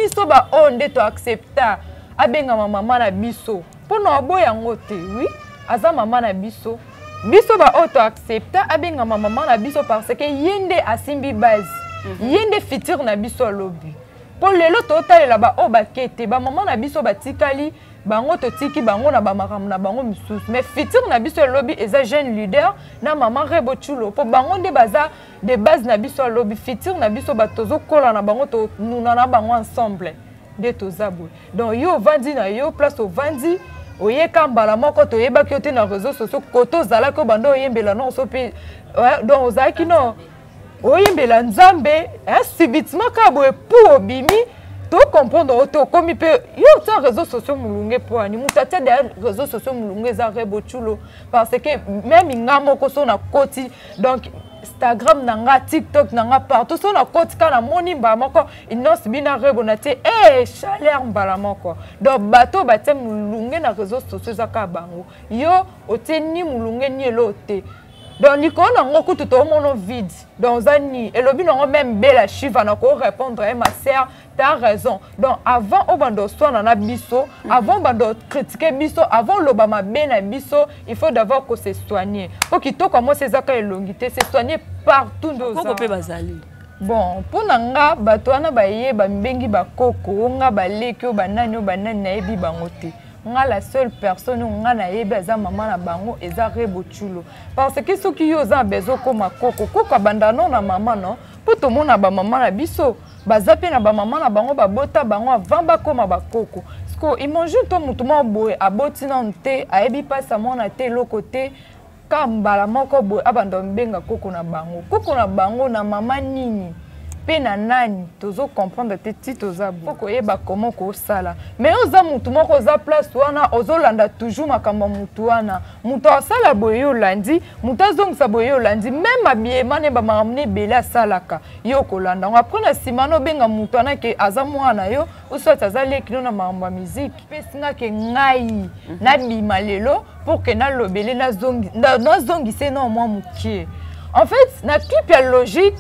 Biso baoyo nde toaccepta abengama mama na biso, mpo na oboya yango te. Oui, aza mama na biso. Biso baoyo toaccepta abengama mama na biso parce que ye nde asimbi base, ye nde futur na biso alobi. Mpo lelo totalela baoyo bake te, bamama na biso batikali bango, totiki bango na bamakambo na bango misusu, mais futur na biso elobi eza jeune leader na mama Rebo Tchulo, mpo bango nde baza de base na biso alobi, futur na biso. Bato tozokola na bango, tonuna na bango ensemble, nde toza boye. Donc yo ovandi na yo place, ovandi oyeka mbala moko, toyebaki yo te na réseau sociaux. Kote ozalaki, obanda oyembela nonso mpe, donc ozalaki no oyembela Nzambe. Subitement kaka boye pu obimi, tocomprendre oyo te. Okomi mpe yo otia réseau sociaux molunge. Mpo ani moto atia derrière réseau sociaux molunge eza Rebo Tchulo, parce que même nga moko so nakoti, donc Instagram na nga, TikTok na nga, partout so nakoti, kaka namoni mbala moko Innoss'B na Rebo na tie e chaleur mbala moko. Donc bato batie molunge na réseau sociaux eza kaka bango. Yo otie ni molunge ni elo te. Donc likolo nango kutu toomona vide. Donc oza ni elobi nango. Même Bela Shiva na korépondre ye: ma sœur, t'as raison. Donc avant obanda oswana na biso, avant obanda ocritiquer biso, avant oloba mabe na biso, il faut d'abord ko se soigner, mpo kitoko ya mwasi ezaka elongi te. Se soigner partout nde. Koko mpe bazali. Bon, mpo na nga, bato wana bayeba mibengi bakoko, nga baleki oyo banani, oyo banani, nayebi bango te. Nga la seule personne oyo nga nayebi aza mama na bango eza Rebo Tchulo, parce que soki yo oza na besoin okóma koko, koko abanda no na mama no, mpo tomona bamama na biso baza mpe na bamama na bango, babota bango avant bakóma bakoko. Siko imagine to motu moko boye aboti nanu te, ayebi mpasi ya mwana te, eloko te, ka mbala moko boye abanda kobenga koko na bango, koko na bango na mama nini mpe na nani, tozocomprendre te. Ti toza bo koyeba komo kosala, mais oza mutu moko oza place wana, ozolanda toujours makambo ya mutu wana. Moto asala boye, yo olandi. Moto azongisa boye, yo olandi. Même abiema ne bamakambo na ebele asalaka, yo okolanda yango. Après na nsima na obenga moto wana ke aza mwana yo, oswati aza leki no na makambo ya miziki. Pesinga ke ngai nabima lelo pour ke nalobele, nazongise na mwa mokie. En fait, na clip ya logique,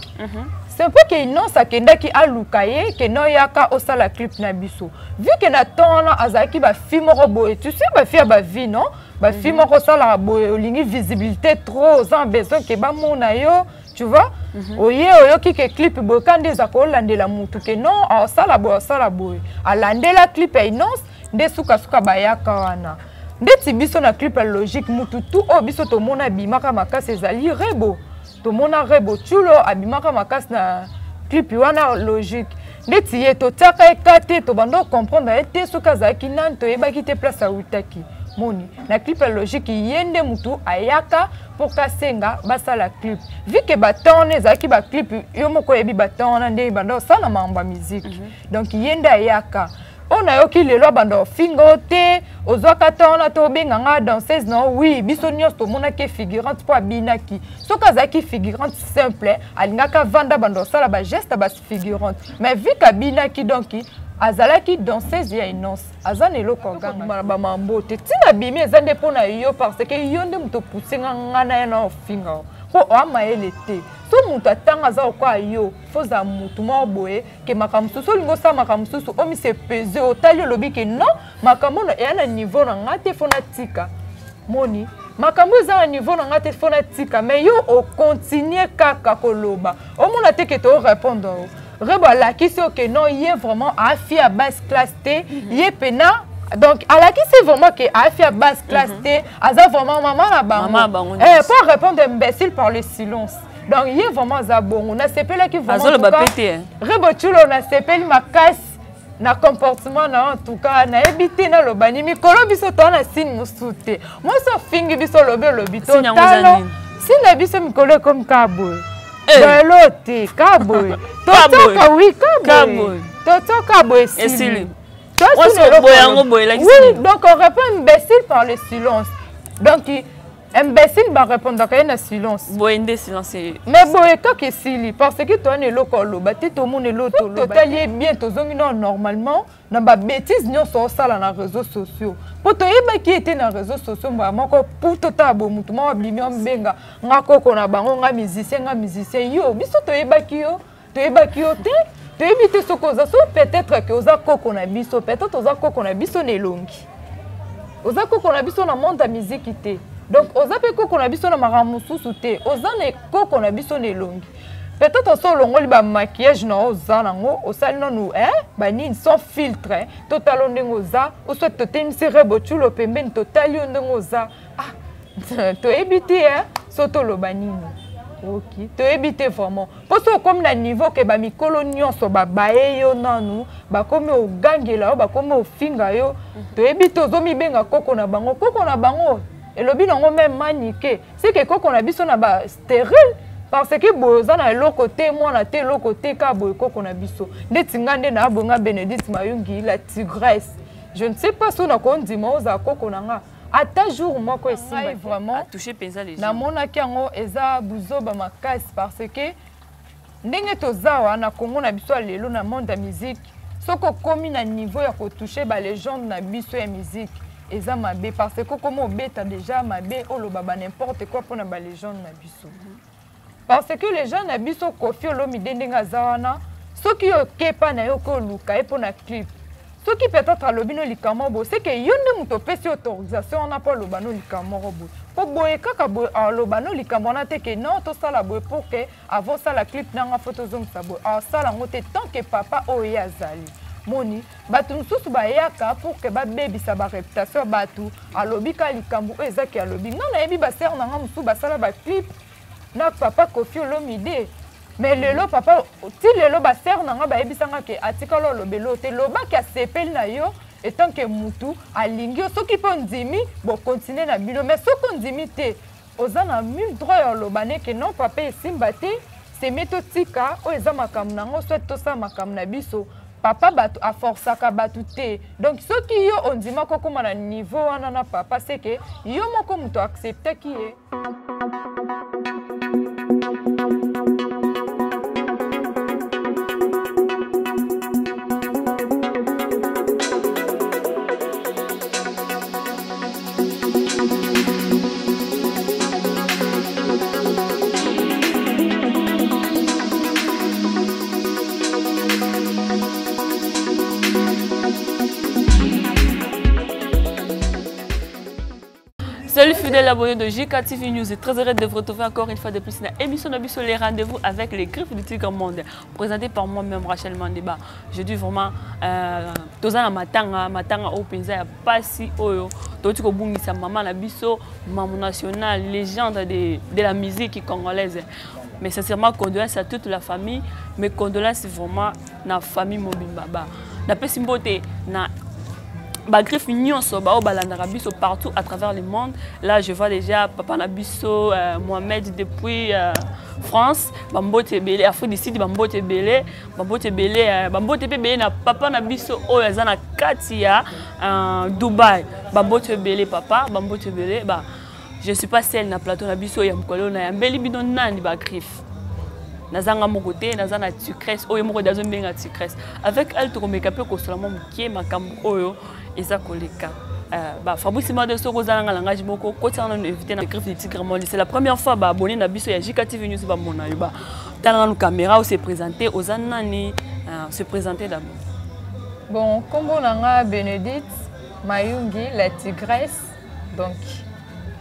c'est un peu ke Innoss akendaki aluka ye ke noyaka osala clip na biso, vu ke na temps wana azalaki bafille moko boye, tu sais, bafille ya bavie non, bafille moko osalaka boye, olingi visibilité trop, oza na besoin ke bamona yo, tu vois. Oye oyoki ke clip boye, ka nde eza kolandela mutu ke non, asala boye, asala boye, alandela clip ya Innoss nde sukasuka bayaka wana. Ndeti biso na clip ya logique, mutu tu oyo biso tomona abimaka makasi ezali Rebo. Tomona Rebo Tchulo abimaka makasi na clip wana logique. Ndeti ye totiaka ye ka te, tobanda comprendre ye te soki azalaki nani, toyebaki te place awutaki. Moni na clip ya logique, ye nde mutu ayaka mpo kasenga basala clip, vu ke batemps wana ezalaki baclip, yo moko oyebi batemps wana nde banda osala makambo ya musique. Donc ye nde ayaka. Oyo nayoki lelo abanda ofinga o te, ozwaka ta wana te, obenga nga danseuse na. Oui, biso nyonso tomonaki figurante mpo abinaki. Soki azalaki figurante simple, alingaki avanda, banda osala bageste ya bafigurante, mais vu abinaki, donc azalaki danseuse ya Innoss. Aza na eloko aganga bamambo te. Ntina bimi eza nde mpo na yo, parce que yo nde moto opuse nga, nga na ye na ofinga mpo oamayele te. So moto atanga aza kokoya yo, fo ozala motu moko boye ke makambo mosusu olingi osala, makambo mosusu omise pese, otali, olobi ke non, makambo ono eya na niveau na nga te, fo natika. Moni makambo eza na niveau na nga te, fo natika. Mais yo ocontinue kaka koloba, omona te ke torépondre o Rebo alakisi yo ke non, ye vraiment afille ya basse classe te. Ye pena donc alakisi vraiment ke afille ya basse classe te, aza vraiment mama na bango. Po répondre imbécile par le silence. Donc ye vraiment aza bongo. Nasepelaki vraiment Rebo Tchulo, nasepeli makasi na comportement na. En tout cas, nayebi te naloba ni mikolo biso toa na signe mosusu te. Mwasi ofingi biso, olobi, olobi totalo signe na biso mikolo ekomi kaka boye, lelo te, ka boye totoka. Oui, ka boye totoka boye, esili. Oui, donc on répond imbécile par le silence. Donc imbécile barépondaka ye na silence. Boye nde silence. Mais boye kaka esili, parce que towana eloko oloba te, tomona eloko totali ye bien, tozongi no normalement na babêtise nyonso osala na réseaux sociaux, mpo toyebaki ye te na réseaux sociaux. Mbala moko pu totala boye, motu moko abimi, omibenga nga koko na bango, nga musicien, nga musicien. Yo biso toyebaki yo, toyebaki yo te. Toyebi te soki oza so, peut-être ke oza koko na biso, peut-être oza koko na biso na elongi, oza koko na biso na monde ya miziki te. Donc oza mpe koko na biso na makambo mosusu te, oza na koko na biso na elongi. Peut-être so olongoli bamaquillage na yo oza nango, osali nanu banini sans filtre, totala yo ndenge oza, oswati totemisi Rebo Tchulo pembeni, totali yo ndenge oza. Ah, toyebi te so toloba nini. Ok, toyebi te vraiment, mpo so okomi na niveau ke bamikolo nyonso babaye yo nanu, bakomi ogangela yo, bakomi ofinga yo, toyebi te. Ozomibenga koko na bango, koko na bango elobi nango même manike seke koko na biso na bastérile, parce que boye oza na eloko te, mwana te, eloko te, ka boye koko na biso. Ndeti nga nde na abonga Bénédicte Mayungi la tigresse, je ne sais pas so nakondima ozala koko na nga ata jour moko. Esimba vraiment, namonaki yango eza buzoba makasi, parce que ndenge toza wa na Kongo na biso ya lelo, na monde ya musique, soki okomi na niveau ya kotouche balégende na biso ya musique, eza mabe, parce que okoma obeta déjà mabe, oloba ba n'importe quoi mpona balégende na biso. Parce que légende na biso Koffi Olomide, ndenge aza wana, soki okepa na ye, oke oluka ye mpona clip, soki peut-être alobi no likambo boye, c'est que yo nde moto opesi autorisation wana mpo aloba no likambo moko boye, mpo boye kaka boye aloba no likambo wana te ke non, tosala boye pour que avant osala clip nanga fo tozongisa boye. Asala yango te tant que papa oyo ye azali. Moni bato mosusu bayaka pour que babebisa baréputation ya bato. Alobi ka likambo oyo ezaki, alobi ngai nayebi basere na nga mosusu basala baclip na papa Koffi Olomide, mais lelo papa ti lelo basere na nga bayebisanga ke atikala olobela oyo te. Lobaki asepeli na yo etant ke mutu alingi yo. Soki mpe ondimi, bokontinue na bino, mais soki ondimi te, oza na mille droit ya oloba neke non, papa, esimba te, seme totika oyo eza makambo nango, soit tosala makambo na biso. Papa bato aforsaka bato te. Donc soki yo ondima kokóma na niveau wana na papa, seke yo moko moto acceptaki ye. Salut fidèles abonnés de JK TV News, et très heureux de vous retrouver encore une fois de plus dans l'émission na biso, les rendez-vous avec les griffes du Tigre Monde, présenté par moi-même Rachel Mandeba. Je dis vraiment, toza na matanga, matanga oyo penza ya pasi oyo, toti kobungisa maman na biso, maman nationale, légende de la musique congolaise. Mais sincèrement, condoléances à toute la famille, mais condoléances vraiment na famille mobimba ba. Na pesi mbote na bagriffe nyonso bao balandaka biso partout à travers le monde. Là je vois déjà papa na biso Mohamed depuis France, bambote ebele, Afrique du Sud, bambote ebele, bambote ebele, bambote mpe ebele na papa na biso oyo aza na kati ya Dubai, bambote ebele papa, bambote ebele. Ba je suis pas seule na plateau na biso ya mokolo na yambeli bino nani. Bagriffe, nazanga moko te, naza na Tigresse oyo moko azobenga Tigresse. Avec elle tokomeka mpe kosola mwa mokie makambo oyo eza koleka. Bah, Fabrice Made, soki oza nanga langage moko kotiaka nanu invité na griffe du Tigre Monde. C'est la première fois baabonné na biso ya JK TV News bamona yo. Ba tala nanu caméra, ose présenter, oza nani, se présenter d'abord. Bon, kombo na nga Bénédicte Mayungi la tigresse. Donc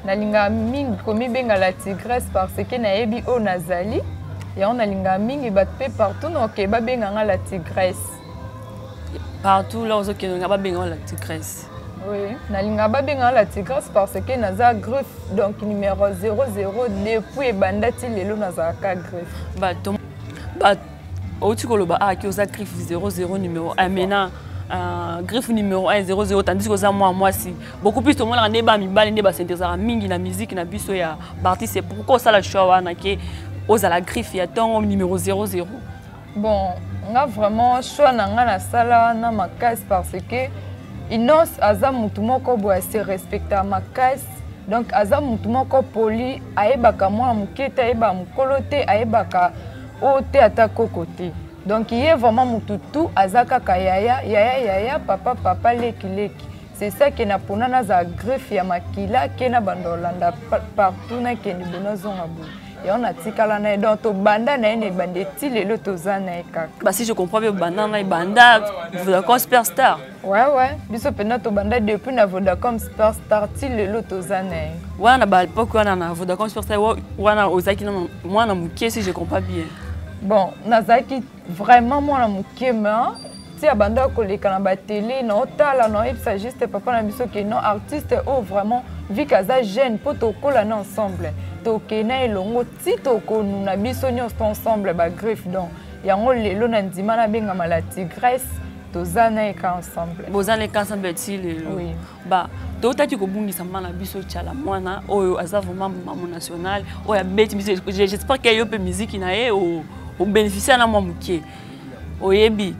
nalingaka mingi komibenga la tigresse parce que nayebi oyo nazali yango. Nalingaka mingi bato mpe partout noke babenga nga la tigresse. Partout là ozokende nga babenga la tigresse? Oui, nalingaka babenga la tigresse parce que naza griffe, donc numéro 00. Depuis ebanda ti lelo nazalaka griffe. Bato ba outi koloba aki oza griffe 00 numéro 1. Maintenant griffe numéro 1 00, tandis que oza mwa mwasi, beaucoup plus tomonaka nde bamibali nde basintezaka mingi na musique na biso ya baartiste. Pourquoi osala choix wana ke ozala griffe ya ntongo numéro 00? Bon, nga vraiment choix na nga nasala wana makasi parce que Inos aza mutu moko boye ase respecta makasi. Donc aza mutu moko poli, ayebaka mwana moke te, ayebaka mokolo te, ayebaka oyo te, ata koko te. Donc ye vraiment mutu tu aza kaka yaya, yaya, yaya, papa, papa, leki, leki. C'est ça ke na mpona nazala griffe ya makila ke na banda olanda partout, nakende boye, nazonga boye. Yango natikala na ye, donc tobanda na ye na ebanda ti lelo toza na ye kaka. Bah, si je comprends bien, banda na ye banda Vodacom Superstar. Ouais, biso mpenza tobanda depuis na Vodacom Superstar ti lelo toza na ye. Wana ba époque wana na Vodacom Superstar wana ozalaki na mwana moke, si je comprends bien. Bon, nazalaki vraiment mwana moke, mais ti abanda koleka na batele, naotala, naoyebisa juste papa na biso ke non, artiste oyo vraiment, vu que aza jeune, mpo tokola na ensemble, tokende elongo ti tokonuna biso nyonso ensemble, bagriffe. Donc yango lelo na ndima nabengama la tigresse, toza na ye ka ensemble. Boza na ye ka ensemble ti lelo? Oui. Ba totaki kobungisa mama na biso Tshala Mwana oyo aza vraiment mamo national oyo abeti biso. J'espère ke yo mpe miziki na ye obénéficie na mwa moke, oyebi.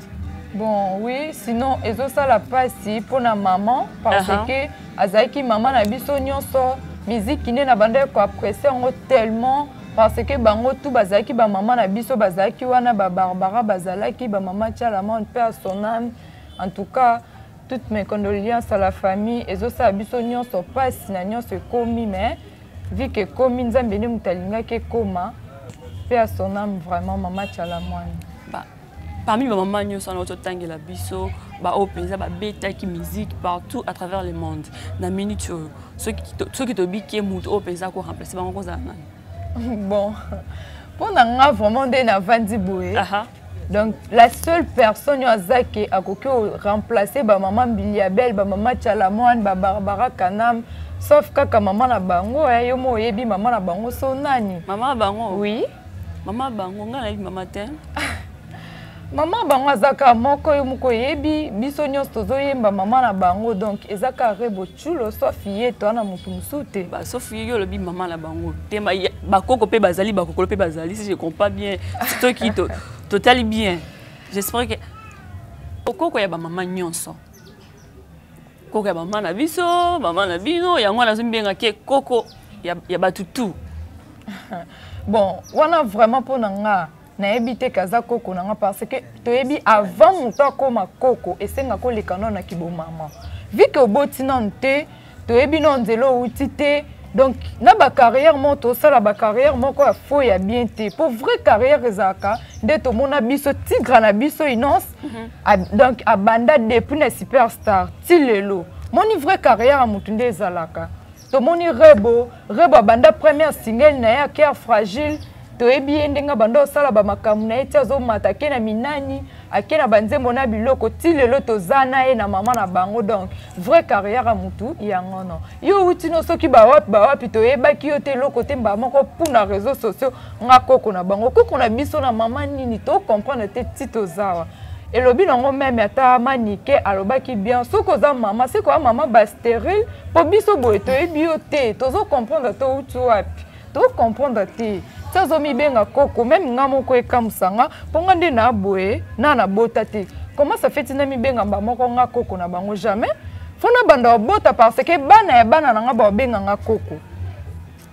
Bon, oui, sinon ezosala mpasi mpona maman, parce que azalaki mama na biso nyonso. Miziki nde na bandaki koapprécier yango tellement, parce que bango tu bazalaki bamama na biso, bazalaki wana, babarbara bazalaki, bamama Tshala Mwana, paix à son âme. En tout cas, toutes mes condoléances à la famille. Ezosala biso nyonso mpasi na nyonso ekomi, mais vu que ekomi, Nzambe nde moto alingaki ekoma. Paix à son âme vraiment, mama Tshala Mwana. Ba, parmi bamama nyonso wana ototangela biso, baoyo mpenza babetaki musique partout à travers le monde, na minute oyo, soki tobiki ye, moto oyo mpenza koremplace bango kozala nani? Bon, mpo na nga vraiment, nde navandi boye, donc la seule personne oyo aza ke akoki remplacer bamama Mbiliabel, bamama Tshala Mwana, babarbara Kanam, sauf kaka mama na bango. Yo mo oyebi mama na bango so nani? Mama na bango? Oui. Mama bango, ngai nayebi mama te. Mama bango aza kaka moko, yo moko oyebi. Biso nyonso tozoyemba mama na bango, donc eza kaka Rebo Tchulo. Sauf ye, toa na motu mosusu te. Sauf ye, yo olobi mama na bango te. Bakoko mpe bazali, bakokolo mpe bazali, si je comprends bien. Soki totali bien, j'espère que okoko ya bamama nyonso, koko ya mama na biso, mama na bino, yango wana azomibengaki koko ya bato tu. Bon, wana vraiment mpo na nga nayebi te kaza koko na nga, parce que toyebi avant moto akóma koko, esenga koleka nano na kibomama. Vu que oboti nanu te, toyebi nano nzela outi te. Donc na bacarrière moko, tosala bacarrière moko ya faux, ya bien te, po vraie carrière ezalaka nde tomona biso tigre na biso Innoss. Donc abanda depuis na Superstar ti lelo. Moni vraie carrière ya motu nde ezalaka. Tomoni Rebo, Rebo abanda première single na ye ya Cœur fragile, toyebi ye ndenge abanda osala bamakambo na ye ti azomata, ake na minani, ake na banzembo na biloko, ti lelo toza na ye na mama na bango. Donc vraie carrière ya motu yango. No yo outi no soki bawapi bawapi, toyebaki yo te, eloko te, mbala moko mpuna réseaux sociaux, nga koko na bango, koko na biso na mama nini, tocomprendre te ti tozawa. Elobi nango même ata Manike alobaki bien, soki oza mama, soki oza mama bastérile, mpo biso boye toyebi yo te, tozocomprendre to outi wapi, tocomprendre te ti azomibenga koko. Même nga moko ekamusanga, mpo nga nde na boye na nabota te. Comment ça fait tina mibenga moko nga koko na bango? Jamais, faut na banda obota, parce que bana ya bana na nga baobenganga koko.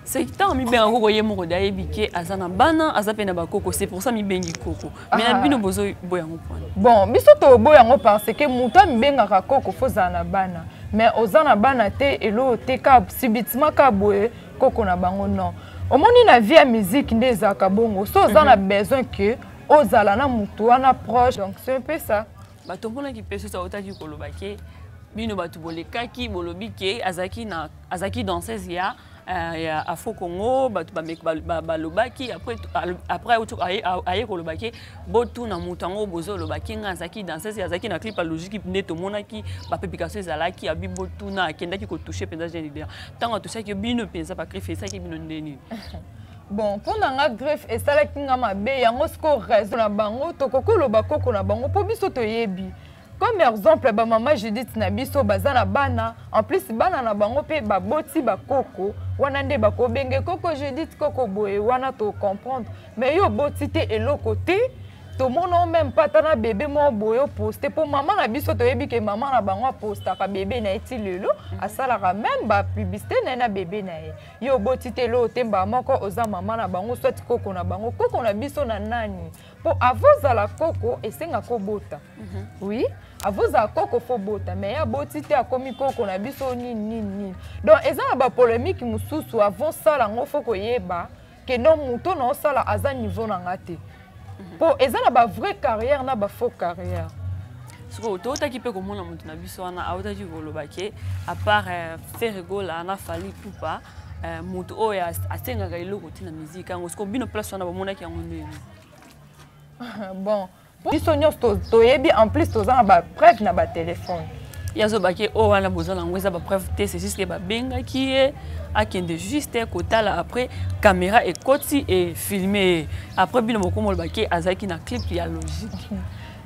C'est ntango mibenga koko, ye moko de ayebi ke aza na bana, aza mpe na bakoko, c'est pour ça mibengi koko. Mais na bino bozoboya yango mpona? Bon, biso toboya yango parce que moto amibengaka koko, faut ozala na bana. Mais oza na bana te, eloko te, ka subitement ka boye koko na bango. Non, omoni na vie ya musique nde ezalaka bongo. So oza na besoin ke ozala na motu wana proche, donc c'est un peu ça. Bato mponaki mpe soso autaki koloba ke bino bato bolekaki, bolobi ke azalaki danseuse ya Afro Congo. Bato balobaki après aye koloba ke botuna moto yango bozolobaki nga azalaki danseuse, azalaki na clip ya Logique nde tomonaki bapublication ezalaki abi botuna, akendaki kotouche mpenza jeune leader. Ntango atouchaki bino mpenza, bagriffe esalaki bino nde nini? Bon, mpo na nga, greffe esalaki nga mabe. Yango sikoyo raison na bango, tokoki koloba koko na bango, mpo biso toyebi, comme exemple bamama Judith na biso baza na bana, en plus bana na bango mpe baboti bakoko wana nde bakobenge koko Judith, koko boye wana, tocomprendre. Mais yo oboti te, eloko te, tomona même pas ata na bebe moko boye oposte. Mpo mama na biso, toyebi ke mama na bango apostaka bebe na ye ti lelo, asalaka même bapublicité na ye na bebe na ye. Yo oboti te, eloko te, mbala moko oza mama na bango, soit koko na bango. Koko na biso na nani? Mpo avant ozala koko, esengaka obota. Oui, avant ozala koko, faut bota. Mais ye aboti te, akomi koko na biso nini nini nini. Donc eza na bapolémique mosusu. Avant sala yango, faut koyeba. Que non, moto na osala aza niveau na nga te, mpo eza na bavrai carrière na bafaux carrière. Sikoyo toutaki mpe komona moto na biso wana autaki koloba ke à part Ferre Gola na Fally Ipupa, moto oyo asengaka eloko te na musique yango. Sikoyo bino, place wana bamonaki yango ndenge? Bon, biso nyonso toyebi. En plus toza na bapreuve na batelefone. Ye azobaki oyo wana boza nango eza bapreuve te, c'est juste ke babengaki ye akende juste kotala, après caméra ekoti efilme ye, après bino bokoma olobaki azalaki na clip ya logique.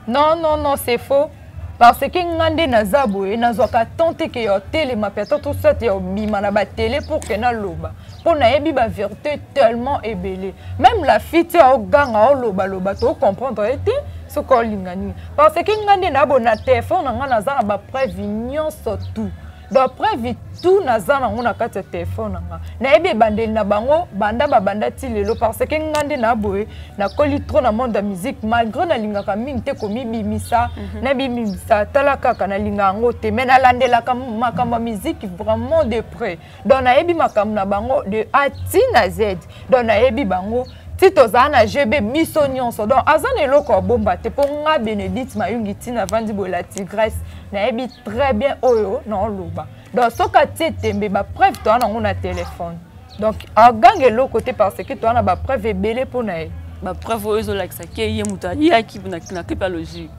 Non, non, non, c'est faux, parce que nga nde naza boye, nazwaka temps te ke ya otelema peut-être soit ya obima na batele pour ke naloba, mpo nayebi bavérité tellement ebele. Même la fille ti aoganga, aolobaloba, tocomprendre ye te soki olinga nini, parce que nga nde nabo na telefone na nga, naza na bapreuve nyonso tout. Donc preuve tout naza nango na kati ya telefone na nga. Nayebi ebandeli na bango, banda babanda ti lelo, parce que nga nde na boye, nakoli trop na monde ya musique, malgré nalingaka mingi te komibimisa. Nabimisa, tala kaka, nalinga yango te, mais nalandelaka makambo ya musique vraiment de près. Donc nayebi makambo na bango de A ti na Z. Donc nayebi bango ti tozala na GB biso nyonso. Donc aza na eloko ya bomba te, mpo nga Bénédicte Mayungi ntina avandi boye, la tigresse, nayebi très bien oyo naoloba. Donc soki atie tembe, bapreuve toza nango na telefone. Donc aganga eloko te, parce que toza na bapreuve ebele mpo na ye. Bapreuve oyo ezolakisa ke ye moto ayaki na clip ya logique?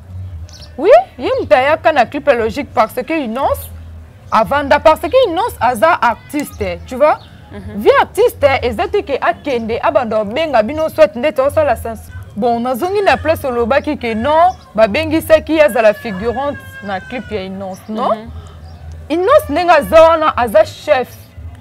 Oui, ye moto ayaka na clip ya logique, parce que Innoss avanda, parce que Innoss aza artiste, tu vois. Vie artiste eza te ke akende abanda obenga bino soit ndeti osala sens. Bon, nazongi na place olobaki ke non, babengisaki ye azala figurante na clip ya Innoss. Non. Innoss ndenge aza wana, aza chef,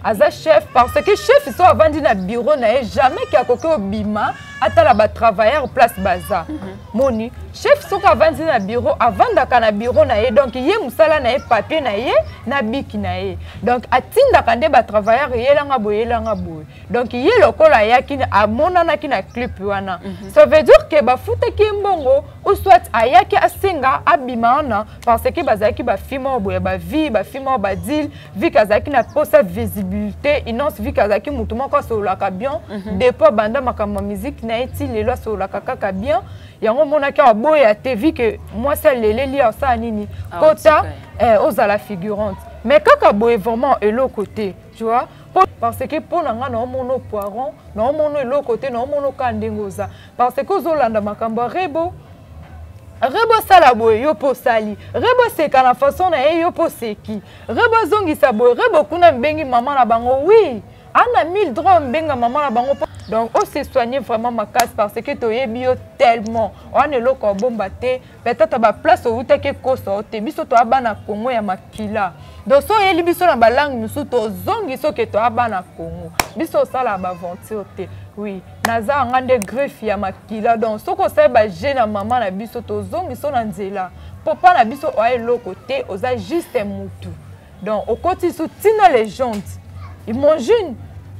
aza chef, parce que chef so avandi na bureau na ye, jamais ke akoki obima atala batravailleur place baza. Moni chef soki avandi na bureau, avandaka na bureau na ye. Donc ye mosala na ye, papier na ye na bic na ye. Donc atindaka nde batravailleur: yelanga boye, yelanga boye. Donc ye lokola ayaki, amonanaki na clip wana, ça veut dire ke bafutaki ye mbongo, ou soit ayaki asenga abima wana, parce que bazalaki bafilme oyo boye, bavie bafilme oyo badile, vu que azalaki na posa visibilité. Innoss, vu que azalaki motu moko asololaka bien. Depuis abanda makambo ya musique na ye ti lelo, asololaka kaka bien. Yango omonaki aboya te, vu que mwasi aleleli, asala nini? Kota ozala figurante. Mais kaka boye, vraiment eloko te, tu vois, parce que mpo na nga naomona poiron, naomona eloko te, naomona oka ndenge oza, parce que ozolanda makambo ya Rebo. Rebo asala boye, yo mpo osali. Rebo aseka na façon na ye, yo mpo oseki. Rebo azongisa boye, Rebo kuna mibengi mama na bango. Oui, ana mille droit mbenga mama na bango. Donc ose soigner vraiment makasi, parce que toyebi yo tellement wana, eloko obomba te. Peut-être baplace outaki ekosa o te. Biso toya bana Kongo ya makila. Donc so oyeli biso na balangue mosusu, tozongi soki toya bana Kongo. Biso osala baaventure te. Oui, naza yanga nde griffe ya makila. Donc soki osali baje na mama na biso, tozongi so na nzela. Popa na biso oya eloko te, oza juste mutu. Donc okoti so ntina légende. Imagine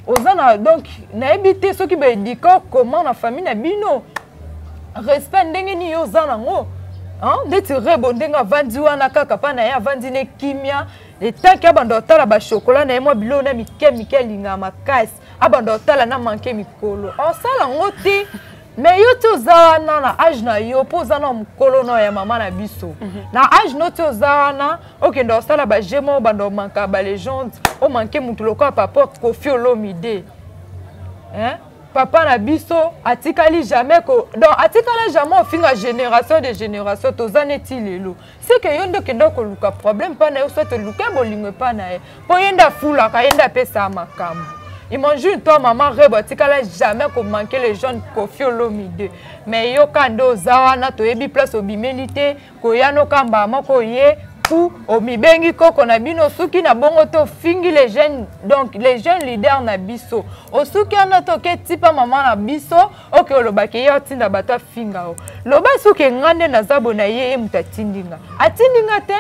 oza na, donc nayebi te soki baéduquer comment na famille na bino, respect ndenge nini yo oza nango. Ndeti Rebo ndenge avandi wana kaka mpa na ye, avandi ne kimia, etanki abanda kotala bashokola na ye, mwa biloko na mike mike alingaka makasi, abanda kotala na manke mikolo osala yango te. Mais yo ti oza wana na age na yo, mpo oza na mokolo na ya mama na biso, na age no ti oza wana, okende kosala baje moko, obanda omanka balégende, omanke motu lokola papa Koffi Olomide, hein? Papa na biso atikali jamais ko, donc atikala jamais ofinga génération de génération. Toza neti lelo, c'est que yo nde okenda koluka problème mpa na ye, soit oluka bolingo epa na ye, mpo ye nde afulaka, ye nde apesaka makambo. Imagine toi, mama Rebo atikala jamais komanke le jeune Koffi Olomide, mais yoka nde oza wana, toyebi place obimeli te, koya nokamba moko ye pu omibengi koko na bino. Soki na bongo te, ofingi les jeunes, donc les jeunes leaders na biso. Osuki wana te, oke tipa mama na biso, oke olobaki ye otinda bato afinga o. Loba soki nga nde naza boye na ye, ye moto atindi nga, atindi nga te.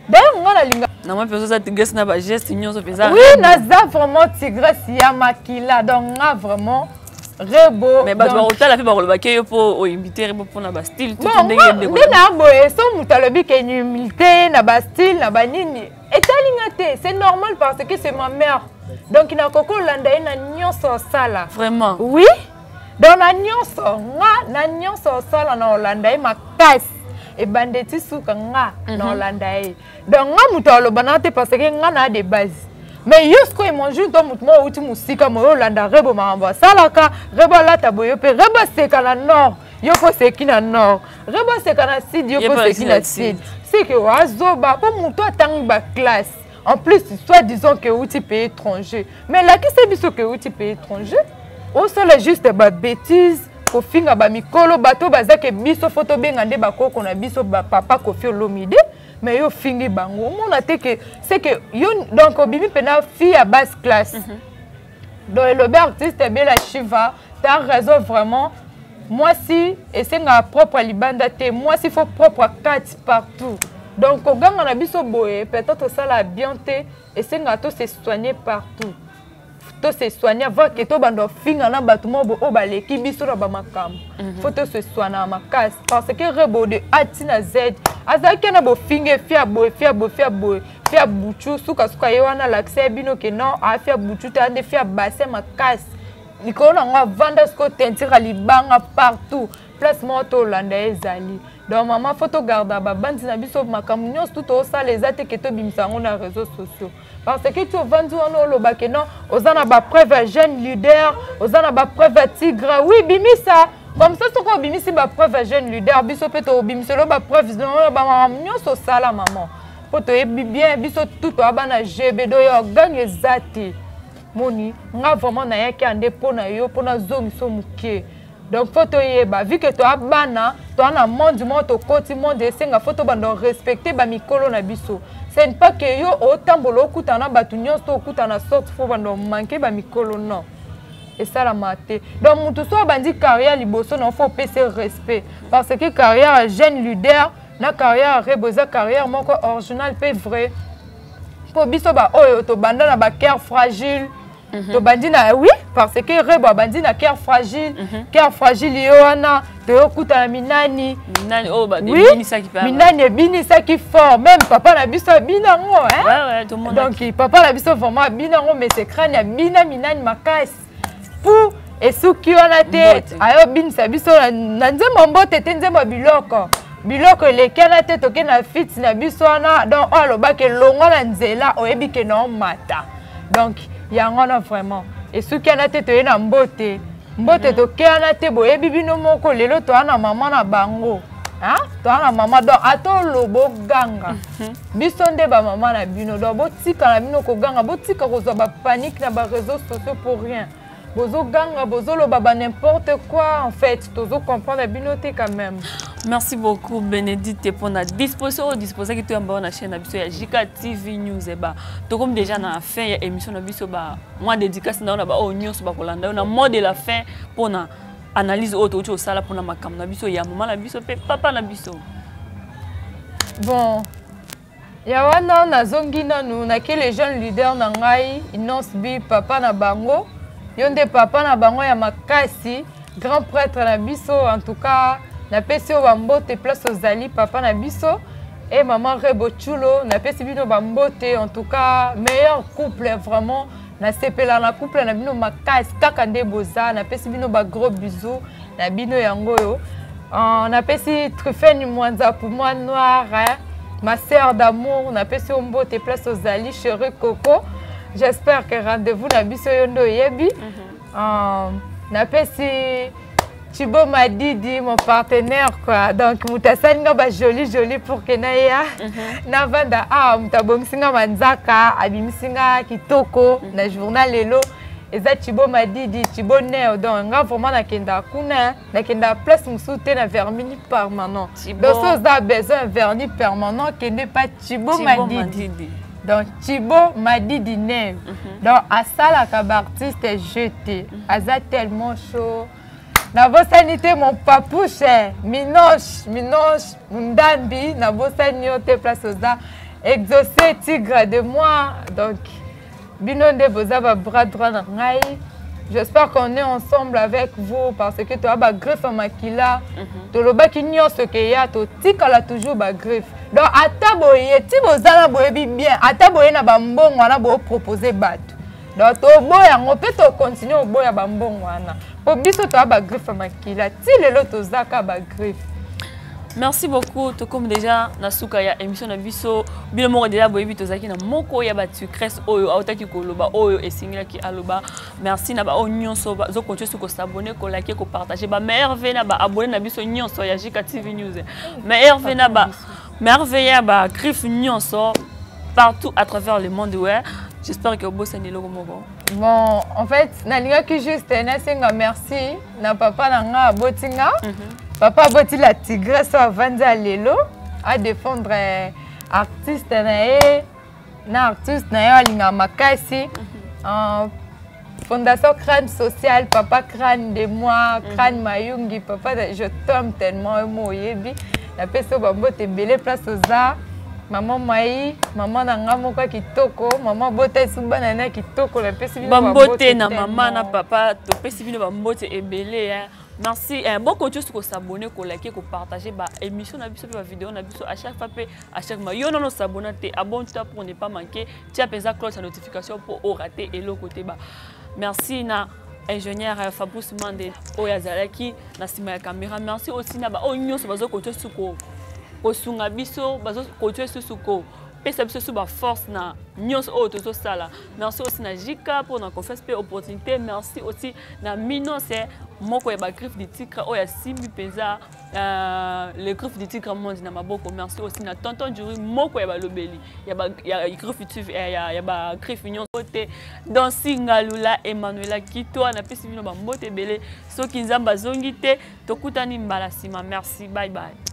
D'ailleurs nga nalinga Na mpenza oza tigresse na bageste nyonso mpenza. Oui, naza vraiment tigresse ya makila. Donc nga vraiment Rebo. Mais bato bakotala mpe bakolobaki yo mpo oimite Rebo mpona bastyle tutu ndenge ndeko nde na boye so moto alobi ke humilité na bastyle na banini etali nga te, c'est normal parce que c'est ma mère, donc nakoki kolanda ye na nyonso osala. Vraiment? Oui, donc na nyonso nga, na nyonso osala na olanda ye makasi, ebanda eti suka nga na olanda ye. Donc nga moto aloba na te parce que nga na de base, mais yo sikoyo imagine to moto moko outi mosika moyo olanda Rebo, makambo asalaka, Rebo alata boye, yo mpe Rebo aseka na nord, yo mpo oseki na nord, Rebo aseka na sud, yo mpo oseki na sud, seke azoba mpo moto atangi baclasse, en plus soit disant ke outi pays étranger, mais lakisa biso ke outi pays étranger, osala juste babêtise, kofinga bamikolo, bato baza ke biso fo tobenga nde bakoko na biso, bapapa Kofi Olomide, mais yo ofingi bango, omona te ke c'est que yo donc obimi mpena fille ya basse classe. Donc elobi artiste Bela Shiva, t'as raison vraiment, mwasi esengaka propre libanda te, mwasi faut propre kati, partout. Donc koganga na biso boye peut-être osala bien te, esengaka to se soigner partout, to se soigner avant ke tobanda ofinga na bato moko oyo baleki biso na bamakambo. Faut to se soigner makasi parce que Rebo de A ti na Z azalaki na bofinga, efia boye, fia boye, fia boye, fia butu, sukasuka ye wana alakisa ye bino ke non, afia butu te, ande fia bassin makasi likolo nango, avanda sikoyo teinture libanga partout, place moko tolanda ye ezali. Donc mama, faut togarda babandi na biso, makambo nyonso tu toosala eza te ke tobimisa yango na réseaux sociaux, parce que ti ovandi wana oloba ke non, oza na bapreuve ya jeune leader, oza na bapreuve ya tigre, oui, bimisa comme ça. Soki obimisi bapreuve ya jeune leader, biso mpe tobimiselo bapreuve bamakambo nyonso osala, mama, mpo toyebi bien, biso tu toya bana gb doyo gang eza te. Moni nga vraiment nayaki ande mpo na yo, mpo nazongiso moke. Donc faut toyeba, vu que toya bana, toya na monde moko, tokoti monde, esenga faut tobanda respecter bamikolo na biso. Ce n'est pas que yo otambola, okutana na bato nyonso to okutana na sorte, faut banda omanke bamikolo, non, esalama te. Donc motu so abandi carrière liboso na, faut opesa respect, parce que carrière ya jeune leader na carrière ya Rebo eza carrière moko original mpe vrai, mpo biso baoyo tobanda na bacœur fragile, tobandi na, oui, parce que Rebo abandi na cœur fragile. Cœur fragile ye wana toyokutana minani. Minani oyo Oui, minani ebinisaki fort, même papa na biso abina yango. Ouais, tout le monde. Donc papa na biso vraiment abina yango, mais c'est crâne abina minani makasi pu esuki wana te, ayobinisa biso na nzembo mbote te, nzembo ya biloko biloko eleki wana te, toke na fiti na biso wana. Donc oyo alobaki elongwa na nzela, oyebi ke na omata, donc yango wana vraiment esuki wana te, toye na mbote mbote, toke wana te, boyebi bino moko lelo toya na mama na bango, toya na mama. Donc ata oloba oganga, biso nde bamama na bino. Donc botika na bino koganga, botika kozwa bapanique na baréseaux sociaux pour rien, bozoganga, bozoloba ba n'importe quoi, en fait tozocomprendre bino te quand même. Merci beaucoup Bénédicte pour la disposition oyo disposaki toyamba na chaîne na biso ya JK TV News. Eba tokomi déjà na fin ya émission na biso, ba mwa dédicace na yo na baoyo nyonso bakolanda yo na mot de la fin mpona analyse oyo touti osala mpona makambo na biso ya mama na biso mpe papa na biso. Bon, ya wana nazongi nanu nake le jeune leader na ngai Inonce B, papa na bango, yo nde papa na bango ya makasi, grand prêtre na biso. En tout cas napesi yo bambote place ozali, papa na biso e mama Rebo Chulo, napesi bino bambote. En tout cas meilleur couple vraiment, nasepela na couple na bino makasi kaka nde boza, napesi bino bagros bisous na bino. Yango oyo napesi Truphène Mwanza pour moi noir, hein? Ma sœur d'amour, napesi yo mbote place ozali, chéri Coco, j'espère que rendez-vous na biso yo nde oyebi. Napesi Chibo Madidi, mon partenaire quoi, donc moto asali nga ba joli joli pour ke naya navanda awa, moto abongisi nga manzaka, abimisi nga kitoko na journal lelo eza Chibo Madidi, Chibo Neo. Donc nga vraiment nakendaka kuna, nakendaka place mosusu te, na vernis permanent. Donc so oza besoin vernis permanent, kende pa Chibo Madidi. Donc Chibo Madidi Neo, donc asalaka baartiste jeté, aza tellement chaud. Nabosani te mon papouche Minoche, Minoche Mundambi, nabosani yo te place oza, Exaucé Tigre de moi. Donc bino nde boza babras droit na ngai. J'espère qu'on est ensemble avec vous parce que toya bagriffe ya makila. Tolobaki nyonso ke ya totikala toujours bagriffe. Donc ata boye ti bozala boyebi bien, ata boye na bambongo wana bopropose bato. Donc toboya yango mpe tokontinue oboya bambongo wana mpo biso toya bagriffe ya makila ti lelo tozaka bagriffe. Merci beaucoup. Tokomi déjà na suka ya émission na biso. Bino moko déjà boyebi tozalaki na moko ya ba sucres oyo autaki koloba oyo esengelaki aloba. Merci na ba oyo nyonso bazo continuer ko s'abonner, ko liker, ko partager. Ba meilleur vœux na ba abonné na biso nyonso ya JK TV News. Meilleur vœux na ba merveille ya ba griffe nyonso partout à travers le monde, ouais. J'espère que obosani eloko moko. Bon, en fait, nalingaki juste nasenga merci na papa na nga aboti nga. Papa aboti la tigresse oyo avandi ya lelo adefendre artiste na ye na artiste na ye alingaka makasi. Fondation Crâne Social, papa Crâne de moi, Crâne Mayungi, papa, je t'aime tellement, yo oyebi. Napesi yo bambote ebele place oza. Mama Mai, mama na nga moko ya kitoko, mama bota esu bana na kitoko, napesi bino bambote na mama na papa, topesi bino bambote ebele, hein. Merci, hein. Bon, continue ko s'abonner, ko liker, ko partager ba émission na biso pe ba vidéo na biso à chaque fois pe à chaque mois. Yo non s'abonner te, abonne-toi pour ne pas manquer. Tia pesa cloche à notification pour o rater eloko te ba. Merci na ingénieur Fabrice Mande oyo azalaki na sima ya caméra. Merci aussi na ba oyo nyonso bazo continuer suko kosunga biso, bazo continuer susu ko pesa biso su ba force na nyonso oyo tozosala. Merci aussi na JK pour na confiance pe opportunité. Merci aussi na Minos moko ya ba griffe du tigre oyo asimbi mpenza le griffe du tigre monde na maboko. Merci aussi na tonton Juri moko ya balobeli ya ba, ya griffe du, ya, ya, ya ba griffe nyonso te. Dansi Ngalula Emmanuela Kitwa na pesi bino ba mbote ebele. Soki Nzambe azongi te, tokutani mbala sima. Merci, bye bye.